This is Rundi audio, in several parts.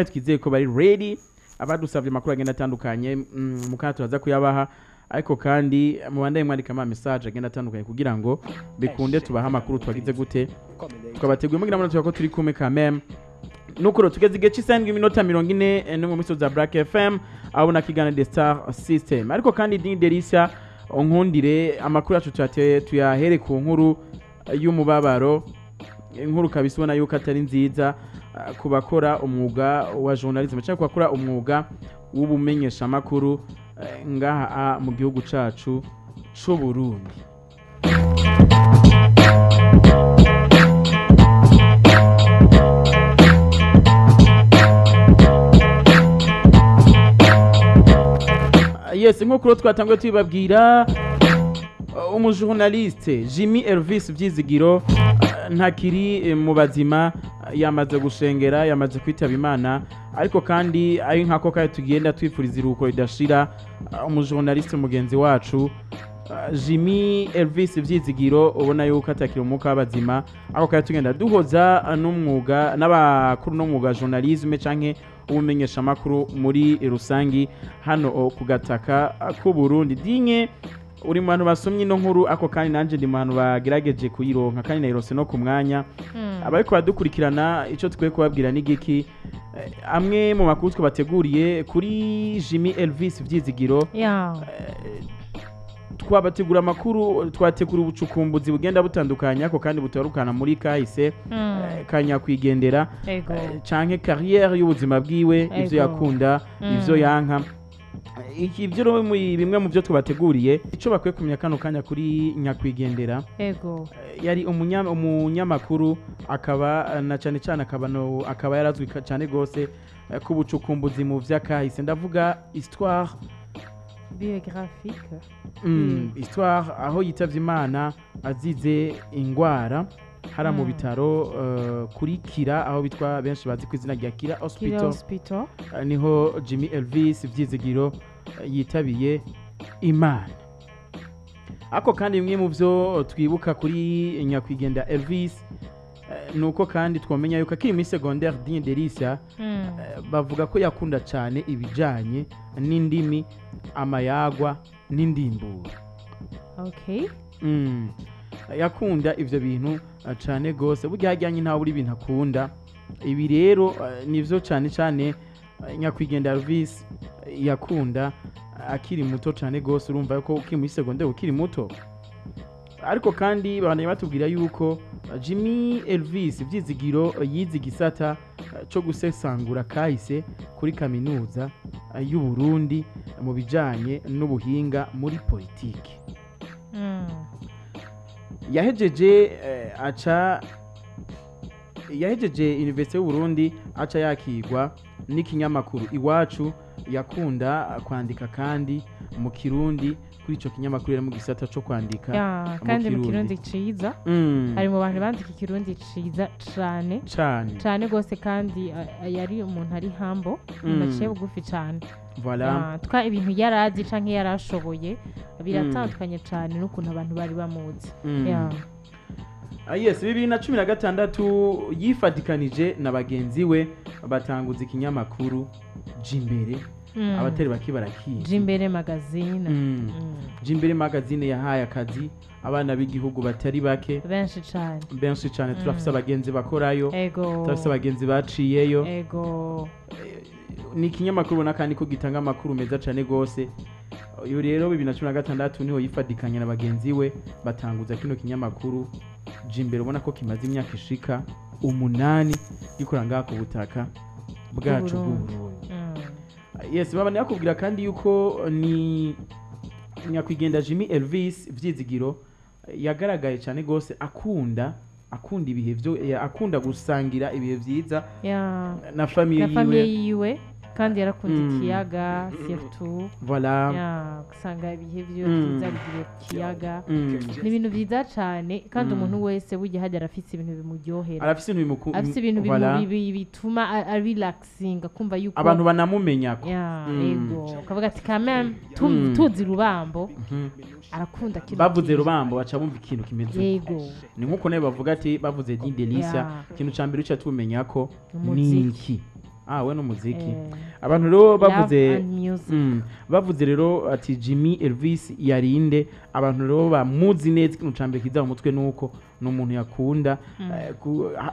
Twizeye ko bari ready. Abadusabye amakuru agenda atandukanye, mukanya turaza kuyabaha, ariko kandi mubandanye mwandika ama message agenda atandukanye kugira ngo bikunde tubahe amakuru twagize gute twabateguye. Mugira ngo ko turi kumwe quand même. Nuko tugeze igihe cy'isaha 7:41 no mu misozi za Black FM, aho na kigana The Star System. Ariko kandi Dini Delisa, unkundire amakuru yacu tuyahere ku nkuru y'umubabaro, inkuru kabisa ubona yuko atari nziza ku bakora umwuga wa journalism cyangwa ku bakora umwuga w'ubumenyeshamakuru ngaha mu gihugu cacu c'u Burundi. Yes, nk'uko rero twatanguye tubibabwira, umujournaliste Jimmy Elvis Vyizigiro ntakiri mu bazima, yamaze gushengera, yamaze kwitaba Imana. Ariko kandi ari nkako kandi tugenda twifuriza iruhuko ridashira umujournaliste mugenzi wacu Jimmy Elvis Vyizigiro, ubona yuko atakiri umwuka w'abazima. Ariko kandi tugenda duhoza n'umwuga n'abakuru n'umwuga wa journalisme canke ubumenyeshamakuru muri rusangi hano ku gataka k'u Burundi. Dinye, uri mu bantu basomye ino nkuru, ako kandi nanje ndi mu bantu bagerageje kuyironka kandi nayirose no ku mwanya. Abariko badukurikirana, ico tukwiye kubabwira ni giki? Amwe mu makuru twabateguriye kuri Jimmy Elvis Vyizigiro, twabategura amakuru, twategura ubucukumbuzi bugenda butandukanye, ariko kandi butarukana muri kahise ka nyakwigendera canke carrière y'ubuzima bwiwe, ivyo yakunda, ivyo yanka. Ibyo rero bimwe mu byo twabateguriye. Ico bakwiye kumenya kano kanya kuri nyakwigendera, yari umunyamakuru, akaba na cane cane akaba no, akaba yarazwi cane gose ku bucukumbuzi mu vy'akahise, ndavuga histoire biographique. Histoire aho yitavye Imana azize ingwara hara mu bitaro kuri Kira, aho bitwa benshi bazi ku izina rya Kira Kira Hospital. Hospital. Niho Jimmy Elvis Vyizigiro yitabiye Imana. Ako kandi bimwe mu byo twibuka kuri nyakwigenda Elvis, nuko kandi twamenya yuko akiri muri secondaire, Digne Delicia, bavuga ko yakunda cyane ibijanye n'indimi, amayagwa n'indimburo. Yakunda ivyo bintu cane gose. Burya hajyanye ntawe uri ibintu akunda. Ibi rero nivyo cane cane nyakwigendera Elvis yakunda akiri muto cane gose. Urumva ko ukiri muri secondaire, ukiri muto. Ariko kandi babandanya batubwira yuko Jimmy Elvis Vyizigiro yize igisata co gusesangura kahise kuri kaminuza y'u Burundi mu bijanye n'ubuhinga muri politiki. Yahejeje aca yahejeje Université y'u Burundi, aca yakigwa n'ikinyamakuru Iwacu. Yakunda kwandika kandi mu Kirundi kuri ico kinyamakuru, yari mu gisata co kwandika Ya, mu kandi mu Kirundi. Kirundi ciza. Ari mu bantu bandika Ikirundi ciza cane. Cane. Cane gose. Kandi yari umuntu ari humble, umuntu aciye bugufi cane. Voilà. Twa ibintu yarazi canke yarashoboye biratandukanye cane n'ukuntu abantu bari bamuzi. Ya. Ah, yes, 2016 yifatikanije na bagenzi we batanguza ikinyamakuru Jimbere. Abatari bake barakizi. Jimbere Magazine. Jimbere Magazine yahaye akazi abana b'igihugu batari bake. Benshi cane. Benshi cyane. Turafise abagenzi bakorayo, turafise abagenzi baciyeyo. Ni ikinyamakuru ubona kandi ko gitanga amakuru meza cyane rwose. Uyu rero 2016 niho yifadikanya na bagenzi we batanguza kino kinyamakuru Jimbere, ubona ko kimaze imyaka ishika 8 gikora ngaha ku butaka bwacu bw'Uburundi. bw'Uburundi. Yes, baba nakubwira kandi yuko ni nyakwigendera Jimmy Elvis Vyizigiro yagaragaye cyane rwose akunda ibihe byo akunda gusangira ibihe byiza na famille na famille yiwe. Yiwe. Kandi yarakunda ikiyaga surtout. Voilà. Ya, gusanga ibihe vyiwe vyiza bigiye ku kiyaga. Ni ibintu vyiza cane. Kandi umuntu wese burya hajya arafise ibintu bimuryohera. Arafise ibintu Afise ibintu voilà. bituma arelaxinga, kumva yuko abantu banamumenyako. Ya, ego, ukavuga ati quand même tuzi Rubambo arakunda kino Bavuze kintu. Rubambo baca bumva ikintu kimeze uko. Ni nkuko nawe bavuga ati bavuze Digne Delicia, ikintu ca mbere uca tumenya ko ni Umuziki. iki. Ah, we n'umuziki. Eh, Abantu rero bavuze Love and music. Bavuze rero ati Jimmy Elvis yarinde, abantu rero bamuzi neza, ikintu ca mbere kiza mu mutwe nuko ni umuntu yakunda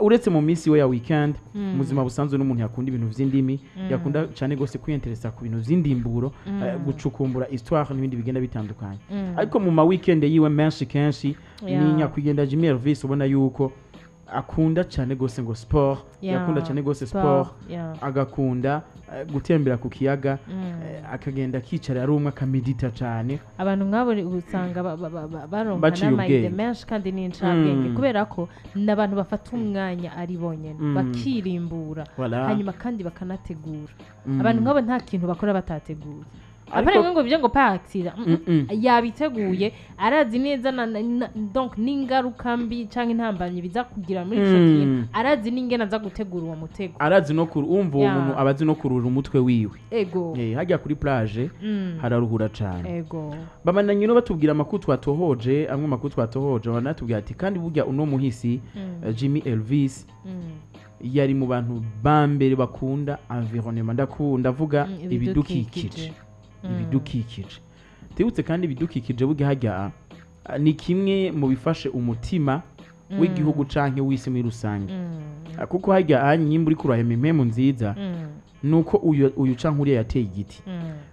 uretse mu minsi we ya weekend, mu buzima busanzwe n'umuntu yakunda ibintu vy'indimi, yakunda cyane gose kwiyenteresa ku bintu vy'indimburo, gucukumbura histoire n'ibindi bigenda bitandukanye. Ariko mu ma weekend yiwe menshi kenshi ni nyakwigendera Jimmy Elvis ubona yuko akunda cyane gose ngo sport, yakunda cyane gose sport, agakunda gutembera ku kiyaga, akagenda akicara ari umwe, akamedita cyane. Abantu nk'abo usanga baronka Baciye n'ama idées ubwenge. menshi kandi n'incabwenge, kubera ko ni abantu bafata umwanya ari bonyene, bakirimbura, Voilà. hanyuma kandi bakanategura. Abantu nk'abo nta kintu bakora batateguye. Ariko Apana ngo bije ngo pakira, yabiteguye, arazi neza donc n'ingaruka mbi canke intambamyi biza kugira muri ico kintu, arazi n'ingene aza gutegura uwo mutego. Arazi no umva uwo muntu abazi no kurura umutwe wiwe. Hajya kuri plage hararuhura cane. Bamananye no batubwira amakuru twatohoje, amwe makuru twatohoje banatubwira ati kandi burya uno muhisi Jimmy Elvis yari mu bantu ba mbere bakunda environnement, ndavuga ibidukikije. Ibidukikije, tibutse kandi ibidukikije burya hajya ni kimwe mu bifashe umutima w'igihugu canke w'isi muri rusange. Kuko hajya nyimba uriko urahema impemu nziza, nuko uyu canke uriya yateye igiti,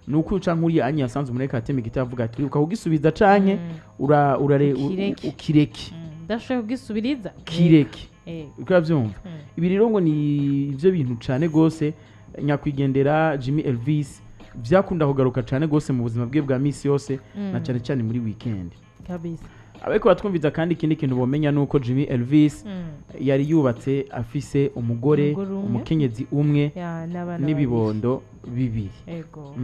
nuko uyu canke uriya anyi yasanze umuntu atema igiti, avuga ati uribuka kugisubiza canke urare Ukireke. Ukireke. Ndashoboye kugisubiriza. Kireke. Uriko uravyumva? Ibi rero ngo ni ivyo bintu cane gose nyakwigendera Jimmy Elvis vyakunda kugaruka cane gose mu buzima bwe bwa misi yose, na cane cane muri weekend. Abariko batwumviza kandi ikindi kintu bomenya nuko Jimmy Elvis yari yubatse, afise umugore, Umugore umwe. umukenyezi umwe Ya, n'abana n'ibibondo bibiri. babiri. Ego.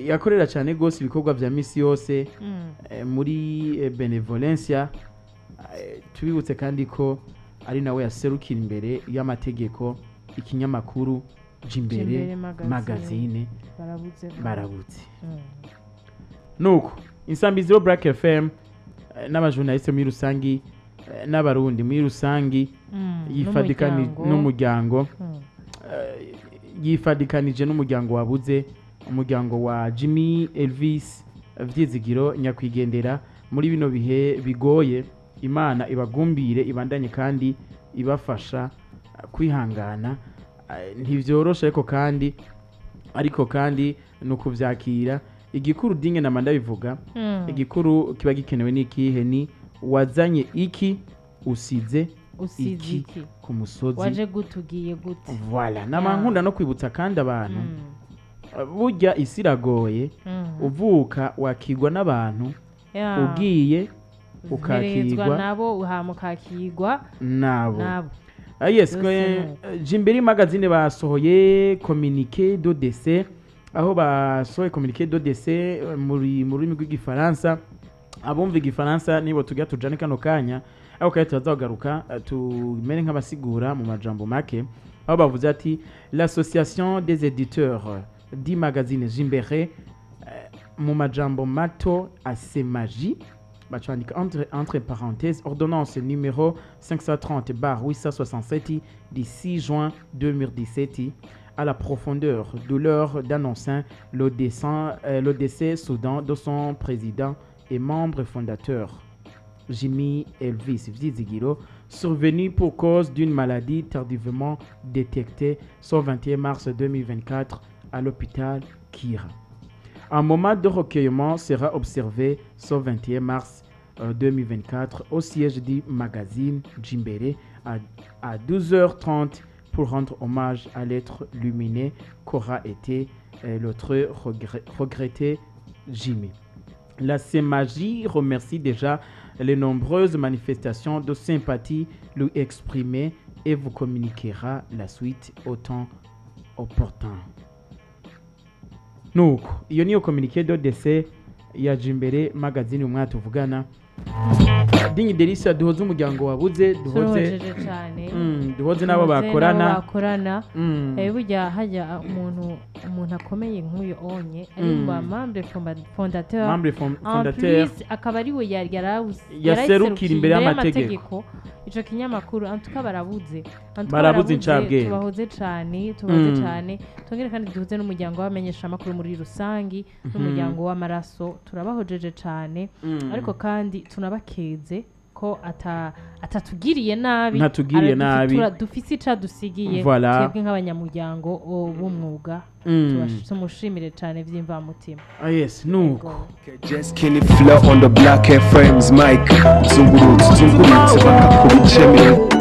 Yakorera cyane gose ibikorwa vya misi yose muri benevolencia. Tubibutse kandi ko ari nawe yaserukira imbere y'amategeko ikinyamakuru Jimbere Jimbere Magazine. Magazine. Barabuze. Barabutse. Nuko Insambiziro Black FM n'abajournaliste muri rusangi, n'abarundi muri rusangi, N'umuryango. n'umuryango, yifadikanije n'umuryango wabuze, umuryango wa Jimmy Elvis Vyizigiro nyakwigendera, muri bino bihe bigoye. Imana ibagumbire, ibandanye kandi ibafasha kwihangana. Ntivyoroshe, ariko kandi ni ukuvyakira. Igikuru dinge nama ndabivuga, igikuru kiba gikenewe ni ikihe? Ni wazanye iki, usize Usize iki iki ku musozi? Waje gute, ugiye gute? Voilà, nama nkunda no kwibutsa kandi abantu, burya isi iragoye. Uvuka wakigwa n'abantu, ugiye Uherezwa ukakigwa nabo, hama ukakigwa nabo. Nabo. Ah, yes. Byose Jimbere Magazine basohoye communiqué de décès, aho basohoye communiqué de décès muri mu rurimi rw'igifaransa. Abumva igifaransa nibo tujya tujane kano kanya, aho kandi turazagaruka tumere nk'abasigura mu majambo make, aho bavuze ati: "L'association des éditeurs du magazine Jimbere, mu majambo mato ASEMAJI, bacandika entre parenthèses ordonnance numéro 530/867 du 6 juin 2017, à la profondeur douleur d'annoncer le décès soudain de son président et membre fondateur Jimmy Elvis Vyizigiro, survenu pour cause d'une maladie tardivement détectée ce 21 mars 2024 à l'hôpital Kira. Un moment de recueillement sera observé ce 21 mars 2024 au siège du magazine Jimbere à 12h30 pour rendre hommage à l'être lumineux qu'aura été le très regretté Jimmy. La SEMAGI remercie déjà les nombreuses manifestations de sympathie lui exprimées et vous communiquera la suite au temps opportun." Nuko iyo niyo communiqué de décès ya Jimbere Magazine. Umwana tuvugana Dingi Delisia, duhoze umuryango wabuze, duhoze Turohojeje cyane. Duhoze n'abo Duhoze bakorana. N'abo bakorana. Burya hajya umuntu akomeye nk'uyu onye ari mu ba membre fondateur, Membre en fondateur. plus akaba ari we yari Yaserukira imbere y'amategeko. Ico kinyamakuru. Antuka barabuze. En tout cas Barabuze incabwenge. Tubahoze cane, tubahoze cane. Twongere kandi duhuze n'umuryango w'abamenyeshamakuru muri rusangi, n'umuryango w'amaraso. Turabahojeje cane. Ariko kandi tunabakeze ko atatugiriye nabi. Ntatugiriye nabi. Dufise ico adusigiye. Voilà. Twebwe nk'abanyamuryango b'umwuga, tumushimire cane vy'imvamutima. Ah, yes, nuko. Just Kenny Flow on the Black FM's mic. Zungurutse, zungurutse, bakakubicemeye.